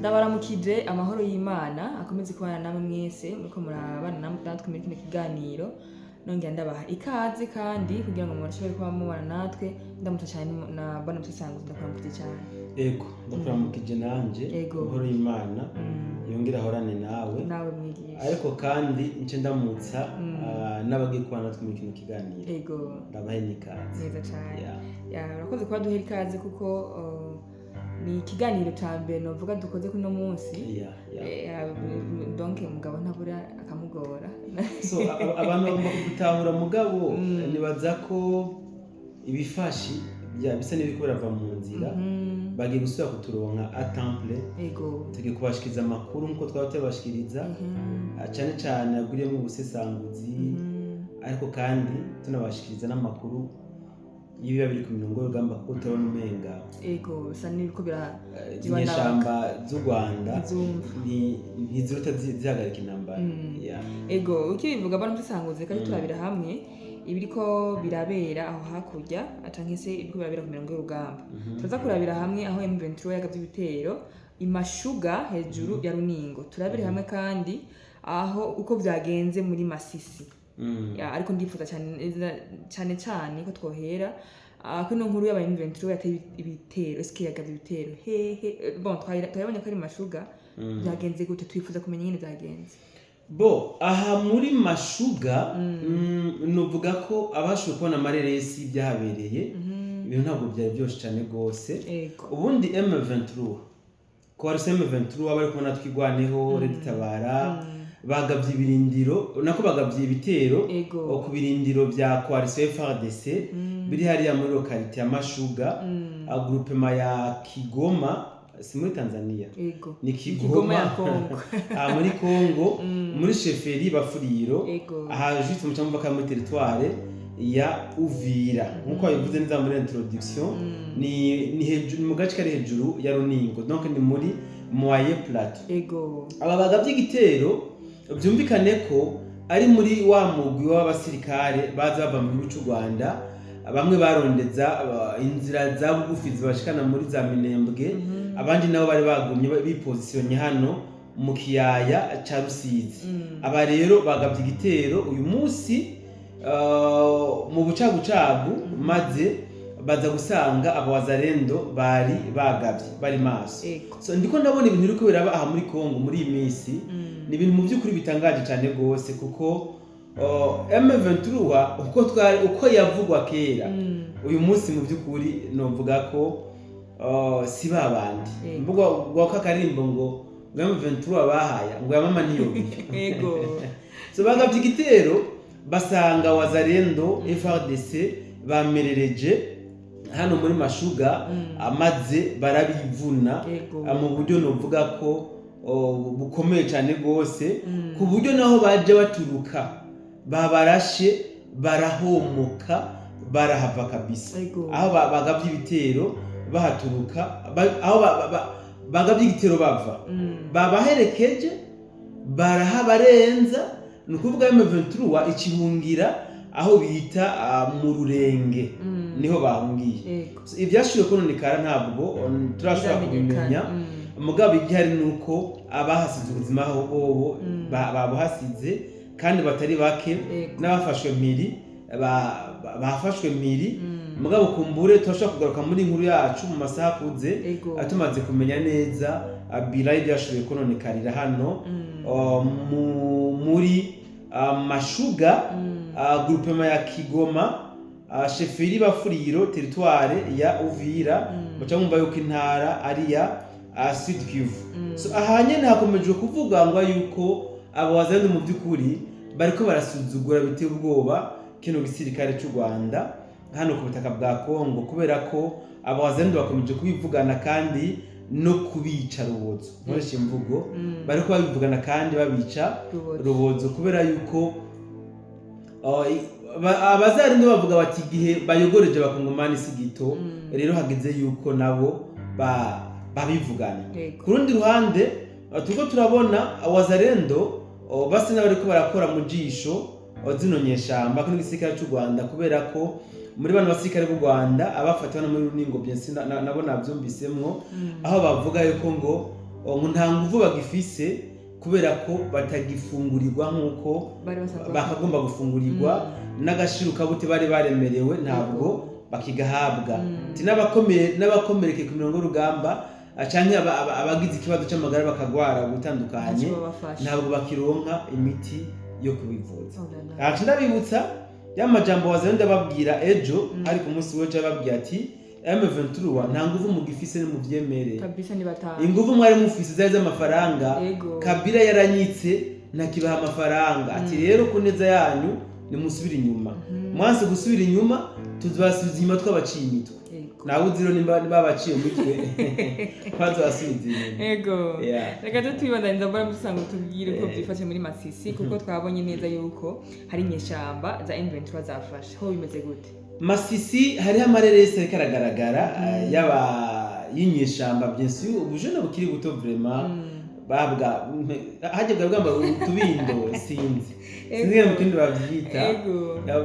Ndabaramukije, amahoro y'Imana akomeze kubana namwe mwese muriko murabana natwe muri kino kiganiro. Nongera ndabaha ikaze kandi kugira ngo mubashe kuba mubana natwe. Ndamutse cyane na bwana Musesanguzi, ndakuramukije cyane. Ego, ndakuramukije nanje. Amahoro y'Imana yongere ahorane nawe. Nawe, mwigisha. Ariko kandi nce ndamutsa n'abagiye kubana natwe muri kino kiganiro. Ndabahe n'ikaze. Neza cyane. Ya, urakoze kuba duhera ikaze kuko ni ikiganiro ca mbere novuga dukoze kuno munsi. Donc umugabo ntabura akamugora. So abantu bagomba kugutahura, mugabo nibaza ko ibifashi bya bisa n'ibiriko birava mu nzira, bagiye gusubira kuturonka à temps plein. Tugiye kubashikiriza amakuru nk'uko twaba tuyabashikiriza, cane cane agwiriyemwo ubusesanguzi, ariko kandi tunabashikiriza n'amakuru y'ibiba biri ku mirongo y'urugamba, kuko turabona umenga Ego, bisa n'ibiriko bira inyeshamba z'u Rwanda ntizumva. Ntiziruta zihagarika intambara. Ego, ukibivuga, bano musesanguzi, kandi turabira hamwe ibiriko birabera aho hakurya canke se ibiriko birabera ku mirongo y'urugamba. Turaza kurabira hamwe aho M23 yagavye ibitero imashuga hejuru ya Runingo. Turabire hamwe kandi aho uko vyagenze muri Masisi. Ya, ariko ndifuza cyane cyane cyane ko twohera ko ino nkuru y'aba M23 yateye ibitero. Eske yagavye ibitero hehe? Bon, twabonye ko ari Mashuga. Byagenze gute? Twifuza kumenya ingene vyagenze. Bo aha muri Mashuga, nuvuga ko abashoboye kubona amareresi byahabereye, ibintu ntabwo byari byoroshye cyane rwose. Ubundi M23, coalition M23, abari kubona Twigwaneho, Red Tabara, bagavye ibirindiro, nako bagavye ibitero ku birindiro bya coalition FARDC biri hariya muri localité ya Mashuga, groupement ya Kigoma, si muri Tanzania? Ego. Ni Kigoma Kigoma ya Kongo. Aha muri Kongo, muri chefferie Bafuriro, aha juste mu cyangwa muri territoire ya Uvira, nkuko babivuze neza muri introduction. Ni hejuru, ni mu gace kari hejuru ya Runingo, donc ni muri Moyen Plateau. Aba bagavye igitero byumvikane ko ari muri wa mugwi w'abasirikare baza bava mu gihugu cy'u Rwanda, bamwe barondeza inzira za bugufi zibashikana muri za Minembwe, abandi nabo bari bagumye bipositionnye hano mu kiyaya ca Rusizi. Aba rero bagavye igitero uyu munsi mu bucagucagu, maze baza gusanga aba Wazalendo bari bagavye, bari maso. So ndiko ndabona ibintu biriko biraba aha muri Kongo muri iyi minsi, ni ibintu mu by'ukuri bitangaje cyane rwose, kuko M23 uko twari, uko yavugwa kera, uyu munsi mu by'ukuri novuga ko si babandi. Mvuga ngo kakarimbo ngo M23 bahaya ngo ya mama ntiyobiye. So bagavye igitero, basanga Wazalendo, FARDC bamerereje hano muri Mashuga, amaze barabivuna mu buryo novuga ko bukomeye cyane rwose, ku buryo naho baje baturuka babarashe barahomoka, barahava kabisa. Aho bagavye ibitero bahaturuka, aho bagavye igitero bava, babaherekeje barahabarenza. Ni ukuvuga M23 ikihungira aho bita mu Rurenge, niho bahungiye. So, ivyashoboye kononekara ntabwo turashobora kubimenya. Mugabo igihari ni uko abahasize ubuzima aho bobo babuhasize kandi batari bake, n'abafashwe mpiri bafashwe mpiri. Mugabo kumbure turashobora kugaruka muri inkuru yacu mu masaha akuze, tumaze kumenya neza birayi byashoboye kononekarira hano muri Mashuga, groupement ya Kigoma, chefferie Bafuriro, territoire ya Uvira. Baca bumva yuko intara ari ya Sud Kivu. So aha nyene hakomeje kuvuga ngo yuko abo Wazalendo mu by'ukuri bariko barasuzugura biteye ubwoba kino gisirikare cy'u Rwanda hano ku butaka bwa Kongo, kubera ko abo Wazalendo bakomeje kubivugana kandi no kubica rubozo, nkoresha imvugo, bariko babivugana kandi babica Rubozo. rubozo, kubera yuko abazarendo bavuga bati igihe bayogoreje Abakongomani si gito. Rero hageze yuko nabo babivugana. Ku rundi ruhande, turiko turabona Wazalendo basa n'abariko barakora mu jisho zino nyeshamba ko n'igisirikare cy'u Rwanda, kubera ko muri bano basirikare b'u Rwanda abafatiwe no muri Runingo, bien sûr, nabo navyumvisemwo aho bavuga yuko ngo ngo nta nguvu bagifise kubera ko batagifungurirwa nk'uko bari basanzwe bakagomba gufungurirwa, n'agashiro kabute bari baremerewe ntabwo bakigahabwa. Ati n'abakomerekeye ku mirongo y'urugamba, canke abagize ikibazo c'amagara bakagwara gutandukanye, ntacyo babafasha. Ntabwo bakironka imiti yo kubivuza. Oh la la. Aca ndabibutsa ya majambo wazanye ndababwira ejo, hari ku munsi w'ejo, ababwira ati M23 nta nguvu mugifise, nimuvyemere. Kabisa, ni batanu. Inguvu mwari mufise zari z'amafaranga. Kabila yaranyitse, ntakibaha amafaranga. Ati rero ku neza yanyu nimusubire inyuma. Mwanse gusubira inyuma, tuzabasubiza inyuma twabaciye imitwe. Nawe uziro nimba babaciye umutwe, bazabasubiza inyuma. Reka tu twibandaniza mbona musanga tubwire uko byifashe muri Masisi, kuko twabonye neza yuko hari inyeshamba za M23 zafashe ho. Bimeze gute? Masisi hariho amareresi ariko aragaragara, yaba y'inyeshamba, bien sûr, ubujene bukiri buto vraiment. Babwa hajya bwa bwambaye utubindo, sinzi sinzi mu kindi bavyita.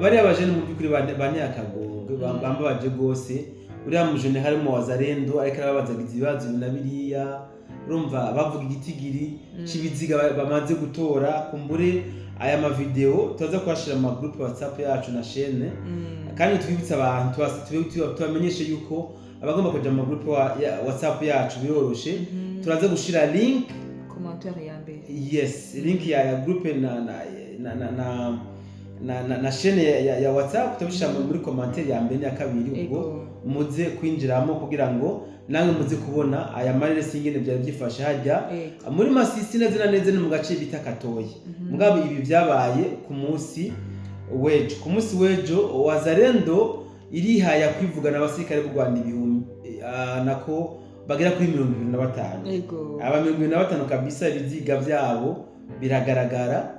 Bariya bajene mu by'ukuri banteye akagongwe, bambabaje gose. Uriya mujene harimo wazarendo ariko arababazagiza ibibazo ibi na biriya, urumva bavuga igitigiri c'ibiziga bamaze gutora. Kumbure aya mavideo tuza kuyashira mu magroupe WhatsApp yacu na chaîne, kandi twibutse abantu, tubamenyeshe yuko abagomba kuja mu magroupe ya WhatsApp yacu biroroshe, turaza gushira link Commentaire ya mbere. Yes, link ya groupe na chaîne ya WhatsApp tubishira muri commentaire ya mbere n'iya kabiri. Ubwo muze kwinjiramo kugira ngo namwe muze kubona aya marere singene byari byifashe hajya muri Masisi neza na neza, ni mu gace bita Katoyi. Mugabo ibi byabaye ku munsi w'ejo. Ku munsi w'ejo Wazarendo irihaya kwivugana abasirikare b'u Rwanda 1000, nako bagera kuri 25. Aba 25 kabisa, ibiziga byabo biragaragara,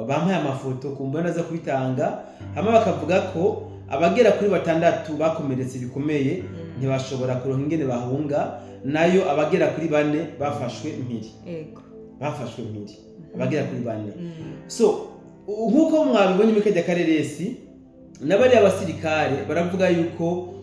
bampaye amafoto ku mbona aza kubitanga hamwe. Bakavuga ko abagera kuri batandatu bakomeretse bikomeye, ntibashobora kuronka ingene bahunga. Nayo abagera kuri bane bafashwe mpiri. Bafashwe mpiri abagera kuri bane. So nk'uko mwabibonye muri kajya kareresi, n'abariya basirikare baravuga yuko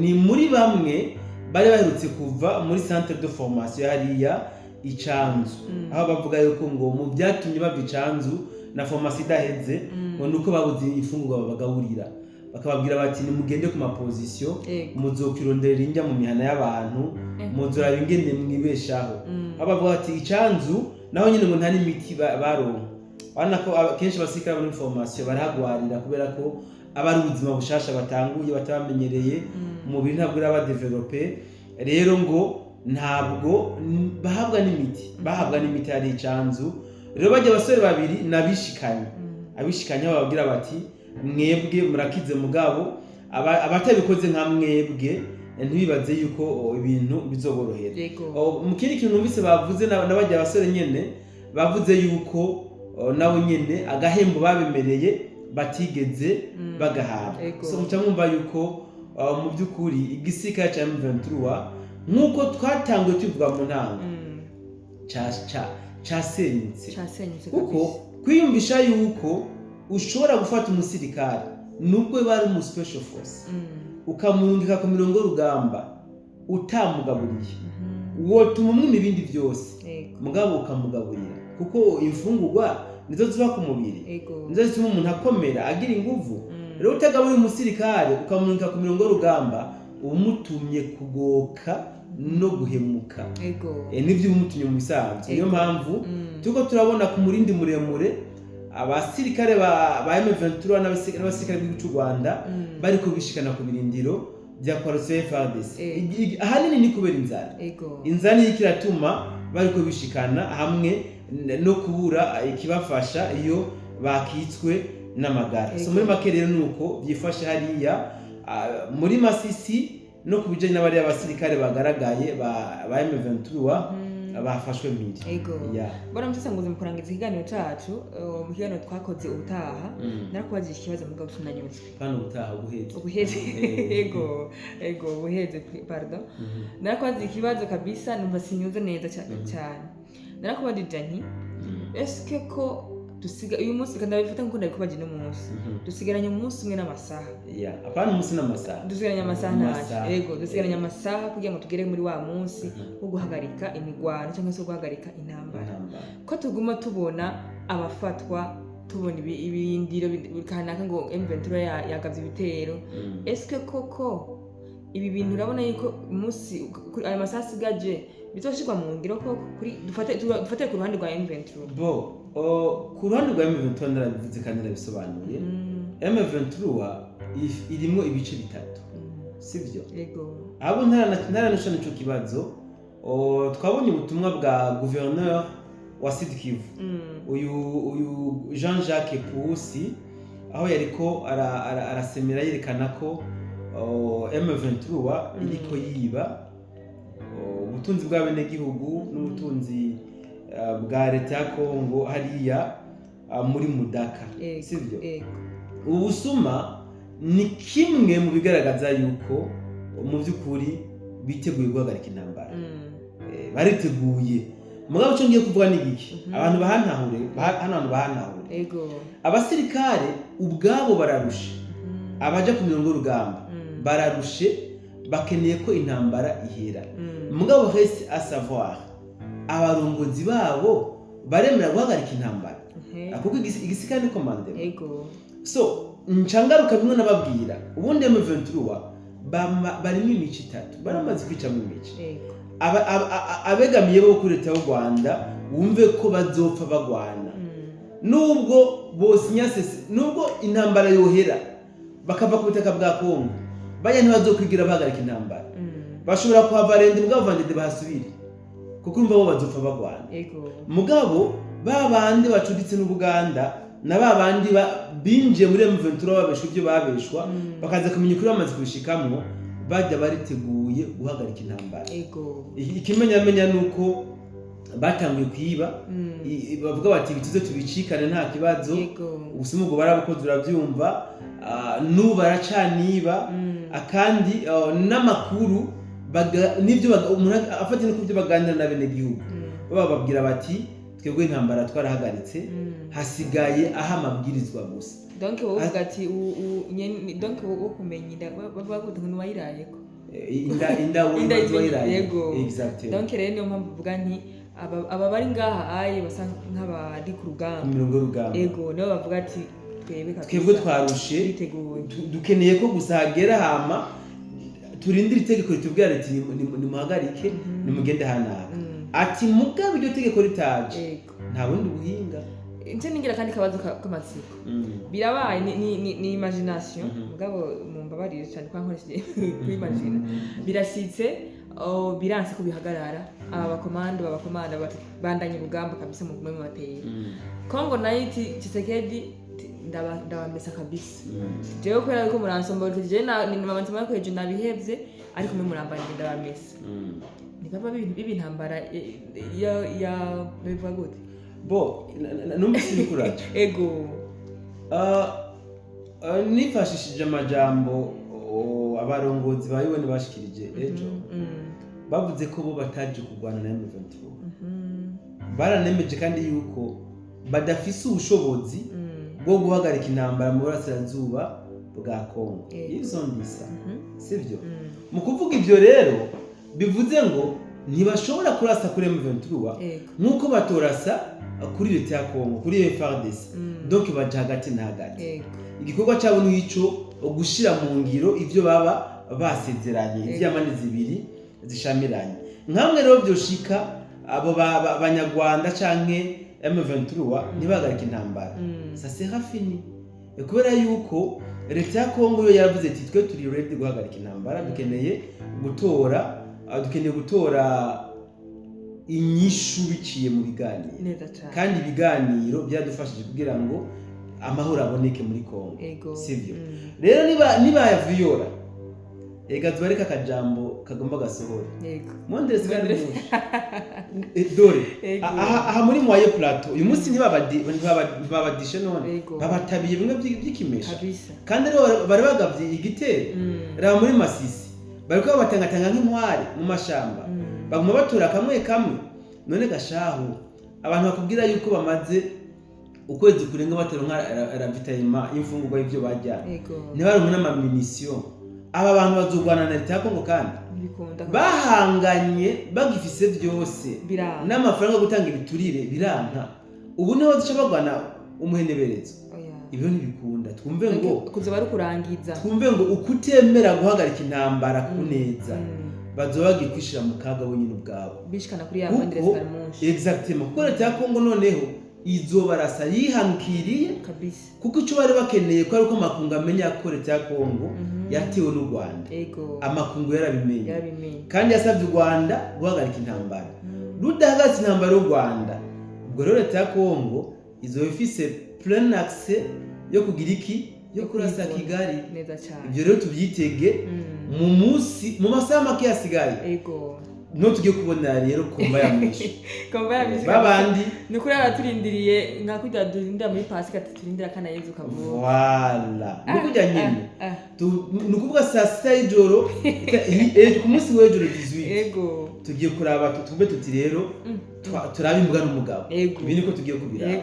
ni muri bamwe bari baherutse kuva muri centre de formation hariya Icanzu, aho bavuga yuko ngo mu byatumye bava Icanzu na formation idaheze, ngo nuko babuze imfungurwa babagaburira, bakababwira bati nimugende ku maposition, muzokironderera indya mu mihana y'abantu, muzoraba ingene mwibeshaho. Aho bavuga bati Icanzu naho nyine ngo nta n'imiti baronka. Urabona ko kenshi abasirikare muri formation barahagwarira kubera ko aba ari ubuzima bushasha batanguye, batabamenyereye, umubiri ntabwo uraba développé. Rero ngo ntabwo bahabwa n'imiti, bahabwa n'imiti hari Icanzu. Rero bajya abasore babiri nabishikanye, abishikanye bababwira bati mwebwe murakize, mugabo abatabikoze nka mwebwe ntibibaze yuko ibintu bizoborohera. Mu kindi kintu numvise bavuze, n'abajya abasore nyene bavuze yuko nabo nyene agahembo babemereye batigeze bagahabwa. So muca mwumva yuko mu by'ukuri igisirikare ca M23, nk'uko twatanguye tubivuga mu ntango, casenyutse. Casenyutse. Kuko Kabisa. kwiyumvisha yuko ushobora gufata umusirikare, nubwo yaba ari umu special force, ukamurungika ku mirongo y'urugamba utamugaburiye, wotuma umwima ibindi byose, mugabo ukamugaburira, kuko imfungurwa nizo ziba ku mubiri, nizo zituma umuntu akomera, agira inguvu. Rero utagaburiye umusirikare ukamurungika ku mirongo y'urugamba, uba umutumye kugoka no guhemuka. Nibyo uba umutumye mu bisanzwe. Niyo mpamvu turiko turabona ku murindi muremure abasirikare ba M23 n'abasirikare b'igihugu cy'u Rwanda bariko bishikana ku birindiro bya coalition FARDC. Ahanini ni kubera inzara. Inzara niyo iratuma bariko bishikana hamwe no kubura ikibafasha iyo bakitswe n'amagara. So muri make rero nuko byifashe hariya muri Masisi, no ku bijanye n'abariya basirikare bagaragaye ba M23 bafashwe mpiri. Yeah. Bwana Musesanguzi, mu kurangiza ikiganiro cacu, mu kiganiro twakoze ubutaha, narakubajije ikibazo mugabo sinanyuzwe. Kandi ubutaha ubuheze. Ubuheze. Ego, ubuheze, pardon. Narakubajije ikibazo kabisa numva sinyuze neza cyane. Narakubajije nti eske ko Dusiga uyu munsi, kandi ndabifata nkuko ndabikubaje uno munsi, dusigaranye umunsi umwe n'amasaha. Yeah, apana umunsi n'amasaha. Dusigaranye amasaha ntacyo. Amasaha. Yego, dusigaranye amasaha kugira ngo tugere muri wa munsi wo guhagarika imigwano cyangwa se wo guhagarika intambara. Intambara. Ko tuguma tubona abafatwa, tubona ibirindiro kanaka ngo M23 yagavye ibitero, eske koko ibi bintu urabona yuko umunsi ayo masaha asigaje bizoshirwa mu ngiro koko kuri dufate ku ruhande rwa M23? Bo ku ruhande rwa M23, narabivuze kandi narabisobanuye. M23 irimwo ibice bitatu, sivyo? Yego. Abo ntaranashana ico kibazo. Twabonye ubutumwa bwa gouverneur wa Sud Kivu, uyu Jean Jacques Purusi, aho yariko arasemera yerekana ko M23 iriko yiba ubutunzi bw'abenegihugu n'ubutunzi bwa leta ya Kongo hariya muri Mudaka, sivyo? Yego. Ubu busuma ni kimwe mu bigaragaza yuko mu by'ukuri biteguye guhagarika intambara. Bariteguye. Mugabo icyo ngiye kuvuga ni igiki? Abantu bahantahure, hano hantu bahantahure. Abasirikare ubwabo bararushe, abaja ku mirongo y'urugamba bararushe, bakeneye ko intambara ihera. Mugabo reste à savoir, abarongozi babo baremera guhagarika intambara? Kuko igisirikare ni commandement. So ncangaruka bimwe nababwira ubundi, M23 barimo imico itatu, baramaze kwicamo imice. Abegamiye bo kuri leta y'u Rwanda wumve ko bazopfa bagwana. Nubwo bosinya cessez, nubwo intambara yohera bakava ku butaka bwa Kongo, bajya ntibazokwigira bahagarika intambara. Bashobora kuhava rende, mugabo vendredi bahasubire, kuko urumva bo bazopfa bagwana. Mugabo ba bandi bacuditse n'Ubuganda na ba bandi binjiye muri M23 babeshwa ibyo babeshwa, bakaza kumenya ukuri bamaze kubishikamwo, bajya bariteguye guhagarika intambara. Ikimenyamenya ni uko batanguye kwiba. Bavuga bati ibituze tubicikane, nta kibazo. Ubusuma ubwo barabukoze, urabyumva. N'ubu baracaniba. Akandi n'amakuru n'ibyo umuntu afatiye no ku byo baganira n'abenegihugu, baba bababwira bati twebwe intambara twarahagaritse, hasigaye aho amabwirizwa gusa. Donc wowe uvuga ati donc wowe kumenya inda bavuga ngo nuwayirayeko. Inda wowe Inda imaze wayiraye. Yego. Exactement. Donc rero niyo mpamvu uvuga nti aba bari ngaha aye basa nk'abari ku ku rugamba. Mirongo y'urugamba. Ego, nibo bavuga ati twebwe kabisa twebwe twarushe, twiteguye. Dukeneye ko gusa hagera, hama turindire itegeko ritubwira riti nimuhagarike, nimugende hanaka. Ati mugabo iryo tegeko ritaje, nta bundi buhinga. Nce ningira kandi kabazo k'amatsiko. Birabaye ni imagination, mugabo mumbabarire cyane kwa nkoresheje kwimagina. Birashitse, oh, biranse ko bihagarara, aba bakomando babakomanda bati bandanye urugamba kabisa, mugume mubateye. Kongo nayo iti Tshisekedi ndabamesa kabisa, jewe kubera yuko muransomborotse, jewe ni mama nsoma ko hejuru nabihevye, ariko mwe murambanye ndabamesa. Ntibaba biba intambara ya bivuga gute? Bo numvise ibikuraje. Ego. Nifashishije amajambo abarongozi ba UN bashikirije ejo, bavuze ko bo bataje kurwana na M23. Baranemeje kandi yuko badafise ubushobozi bwo guhagarika intambara mu burasirazuba bwa Kongo. Izo ndisa, sibyo? Mu kuvuga ibyo rero, bivuze ngo ntibashobora kurasa kuri M23 nk'uko batorasa kuri leta ya Kongo, kuri FARDC. Donc baja hagati na hagati. Igikorwa cyabo ni ico gushira mu ngiro ivyo baba basezeranye, ivy'amani zibiri zishamiranye. Nkamwe rero byoshika abo banyarwanda canke M23 ntibahagarike intambara, ça sera fini. Kubera yuko leta ya Kongo yo yaravuze ati twe turi ready guhagarika intambara, dukeneye gutora inyishu biciye mu biganiro. Neza cyane. Kandi ibiganiro byadufashije kugira ngo amahoro aboneke muri Kongo, sivyo? Rero niba yaviyora, ega tubareka akajambo kagomba gasohora. Mondesi kandi Mondesi. Dore aha muri moyen plateau uyu munsi ntibabadishe none, babatabiye bimwe by'ikimesha. Kandi rero bari bagavye igitero. Raba muri Masisi, bariko babatangatanga nk'inkware mu mashamba, baguma batora kamwe kamwe. None gashahu, abantu bakubwira yuko bamaze Ukwezi kurenga bataronka ravitaillement y'imfungurwa, y'ivyo barya, ntibaronke n'ama munitions. Aba bantu bazogwana na leta ya Kongo kandi Ntibikunda. bahanganye bagifise byose Biranga. n'amafaranga yo gutanga ibiturire, biranka. Ubu niho duca bagwana umuheneberezo. Oya. Ibyo ntibikunda. Twumve ngo Kuzoba ari ukurangiza. Twumve ngo ukutemera guhagarika intambara ku neza, bazoba bagiye kwishira mu kaga bonyine ubwabo. Bishikana kuri ya Kuko moindre escarmouche. Exactement, kuko leta ya Kongo noneho izobarasa yihanukiriye, kuko icyo bari bakeneye ko ari uko amakungu amenya ko leta ya Kongo yatewe n'u Rwanda. Amakungu yarabimenye Yarabimenye. kandi yasabye u Rwanda guhagarika intambara. Rudahagaritse intambara y'u Rwanda, ubwo rero leta ya Kongo izoba ifise plein accès yo kugira iki? Yo kurasa Kwivuna. Kigali. Neza cyane. Ibyo rero tubyitege mu munsi, mu masaha make yasigaye. No tugiye kubona rero combat ya mwisho. Combat ya mwisho. Babandi. Ni ukuri araturindiriye nka kurya durindira muri Pasika, turindira kana Yezu kavuka. Voilà, ni kurya nyine. Ni ukuvuga saa 6 y'ijoro, ku munsi w'ejo 18, tugiye kuraba, twumve tuti rero turabe imbwa n'umugabo. Ibi niko tugiye kubiraba.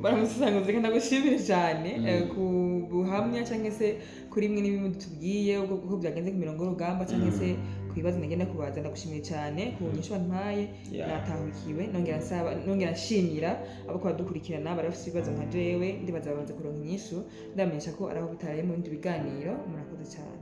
Baramusisanguze kandi ndagushimire cyane ku buhamya cyangwa se kuri imwe n'ibimwe tubwiye uko byagenze ku mirongo y'urugamba cyangwa se ku bibazo nagenda kubaza. Ndagushimiye cyane ku nyishu wampaye. Natahukiwe. Nongera nsaba, nongera nshimira abo kubadukurikirana bari bafite ibibazo nka jewe, ndibaza babanza kuronka inyishu. Ndamenyesha ko ari aho bitaraye mu bindi biganiro. Murakoze cyane.